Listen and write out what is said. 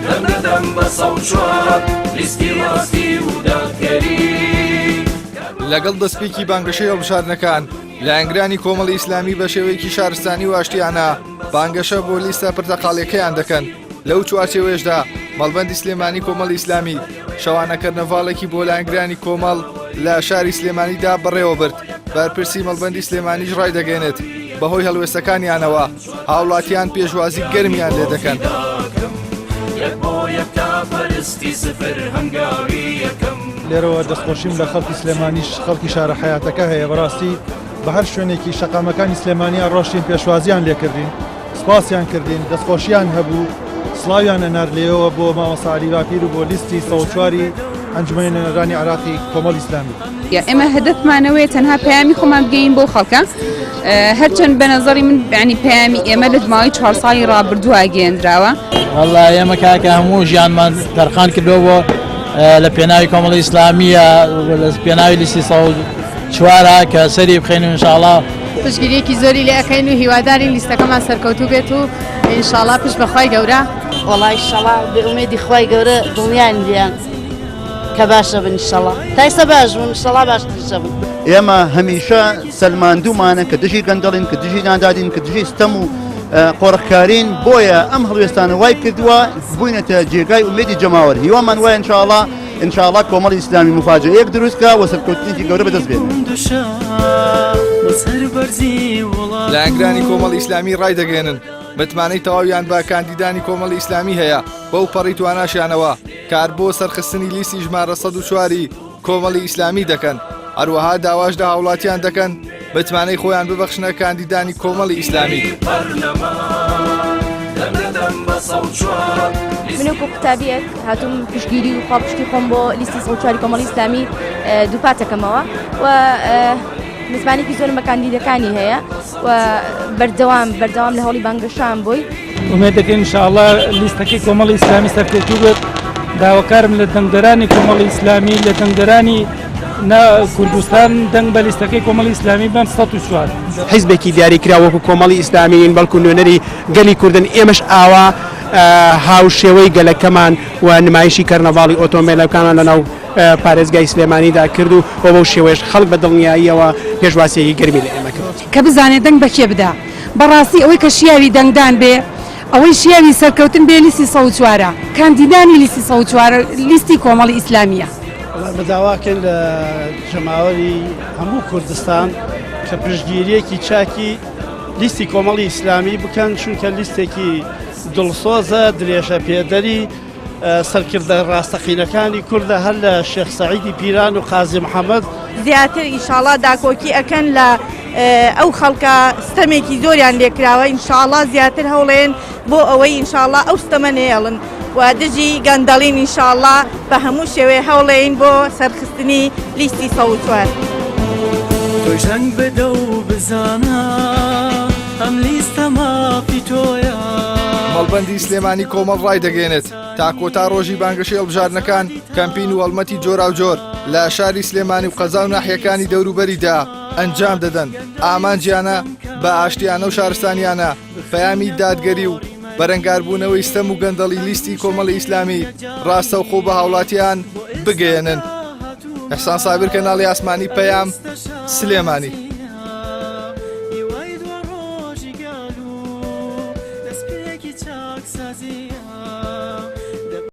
دەم دەدەم بە 104 لیستی ڕاستی و دادگەری. لەگەڵ دەستپێکی بانگەشەی هەڵبژاردنەکان، لایەنگرانی کۆمەڵی ئیسلامی بە شێوەیەکی شارستانی و ئاشتیانە بانگەشە بۆ لیستە پرتەقاڵیەکەیان دەکەن، لەو چوارچێوەیەشدا مەڵبەندی سلێمانی کۆمەڵی ئیسلامی شەوانە کەرنەڤاڵێکی بۆ لایەنگرانی کۆمەڵ لە شاری سلێمانیدا بەڕێوەبرد، بەرپرسی مەڵبەندی سلێمانیش ڕایدەگەیەنێت بەهۆی هەڵوێستەکانیانەوە هاوڵاتیان پێشوازی گەرمیان لێدەکەن. لێرەوە دەستخۆشیم لە خەڵکی سلێمانیش خەڵکی شارە حەیاتەکە هەیە بەڕاستی بە هەر شوێنێکی شەقامەکانی سلێمانیا ڕۆشتین پێشوازیان لێکردین سپاسیان کردین دەستخۆشیان هەبوو سڵاویان ئەنارد لێیەوە بۆ مامۆستا عەلی باپیر و بۆ لیستی 104 ئەنجومەنی نوێنەرانی عێراقی کۆمەڵی ئیسلامی. ئێمە هەدەفمانەوەیە تەنها پەیامی خۆمان بگەین بۆ خەڵکە هەرچەند بە نەزەڕی من ینی پەیامی ئێمە لە ماوەی چوار ساڵی ڕابردووە گەیەندراوە. وەڵا ئێمە کاکە هەموو ژیانمان تەرخان کردووە بۆ لە پێناوی کۆمەڵی ئیسلامیە لە پێناوی لیستی سەوز چوارە کە سەری بخەین و ئینشاڵا پشتگیریەکی زۆری لێ ئەکەین و هیوادارین لیستەکەمان سەرکەوتوو بێت و ئینشاڵا پشت بە خوای گەورە. وەڵا ئیشەڵا بێ ئومێدی خوای گەورە دڵنیاین لێیان کە باشە بن ئیشەڵا تا ئیستا باش بوون ئیشەڵا باشتریشە بن. ئێمە هەمیشە سەلماندوومانە کە دژی گەندەڵین کە دژی نادادین کە دژی ستەم و قۆرخکارین بۆیە ئەم هەڵوێستانە وای کردووە بووینەتە جێگای ئومێدی جەماوەر هیوامان وایە ئینشاڵا انشاءاللە کۆمەڵی ئیسلامی موفاجەئەیەک دروست کا و سەرکەوتنێکی گەورە بەدەست بێنێ. لایەنگرانی کۆمەڵی ئیسلامی ڕایدەگەیەنن، متمانەی تەواویان بە کاندیدانی کۆمەڵی ئیسلامی هەیە، بەو پەڕی تواناشیانەوە کار بۆ سەرخستنی لیستی ژمارە 104 ی کۆمەڵی ئیسلامی دەکەن، هەروەها داواش لە هاوڵاتیان دەکەن متمانەی خۆیان ببەخشنە کاندیدانی کۆمەڵی ئیسلامی. من وەکو قوتابیەک هاتووم پشتگیری و پاڵپشتی خۆم بۆ لیستی 104 کۆمەڵی ئیسلامی دووپاتەکەمەوە و متمانێکی زۆرم بە کاندیدەکانی هەیە و بەردەوام بەردەوام لە هەوڵی بانگەشان بووی. ئومێد دەکەین ئینشاءاللە لیستەکەی کۆمەڵی ئیسلامی سەرکەوتوو بێت داواکارم لە دەنگدەرانی کۆمەڵی ئیسلامی لە دەنگدەرانی نا کوردستان دەنگ بە لیستەکەی کۆمەڵی ئیسلامی بەن 104. حیزبێکی دیاریکراو وەکو کۆمەڵی ئیسلامی نین بەڵکو نوێنەری گەلی کوردن ئێمەش ئاوا هاوشێوەی گەلەکەمان و نمایشی کەرنەڤاڵی ئۆتۆمبێلەکانمان لەناو پارێزگای سلێمانیدا کرد و بەو شێوەیەش خەڵک بە دڵنیاییەوە پێشوازییەکی گەرمی لە ئێمە کرد. کە بزانێ دەنگ بە کێ بدا. بەڕاستی ئەوەی کە شیاوی دەنگدان بێ، ئەوەی شیاوی سەرکەوتن بێ لیستی 104 ە، کاندیدانی لیستی 104 لیستی کۆمەڵی ئیسلامییە. وەڵا ئێمە داواکەین لە جەماوەری هەموو کوردستان کە پشتگیرییەکی چاکی لیستی کۆمەڵی ئیسلامی بکەن، چونکە لیستێکی دڵسۆزە، درێژەپێدەری سەرکردە ڕاستەقینەکانی کوردە هەر لە شێخ سەعیدی پیران و قازی محەمەد. زیاتر ئیشاڵا داکۆکی ئەکەن لە ئەو خەڵکە ستەمێکی زۆریان لێکراوە ئینشاڵا زیاتر هەوڵێن بۆ ئەوەی ئینشاڵا ئەو ستەمە نەیەڵن و دژی گەندەڵین ئینشاڵا بە هەموو شێوەیە هەوڵێین بۆ سەرخستنی لیستی 104. تۆش دەنگ بدە و بزانە ئەم لیستە مافی تۆیە. مەڵبەندی سلێمانی کۆمەڵ ڕایدەگەیەنێت، تا کۆتا ڕۆژی بانگەشەی هەڵبژاردنەکان کەمپین و هەڵمەتی جۆراوجۆر لە شاری سلێمانی و قەزا و ناحیەکانی دەوروبەریدا ئەنجام دەدەن، ئامانجیانە بە ئاشتیانە و شارستانیانە پەیامی دادگەری و بەرەنگاربوونەوەی ستەم و گەندەڵی لیستی کۆمەڵی ئیسلامی ڕاستەوخۆ بە هاوڵاتیان بگەیەنن. ئیحسان سابیر کەناڵی ئاسمانی پەیام، سلێمانی.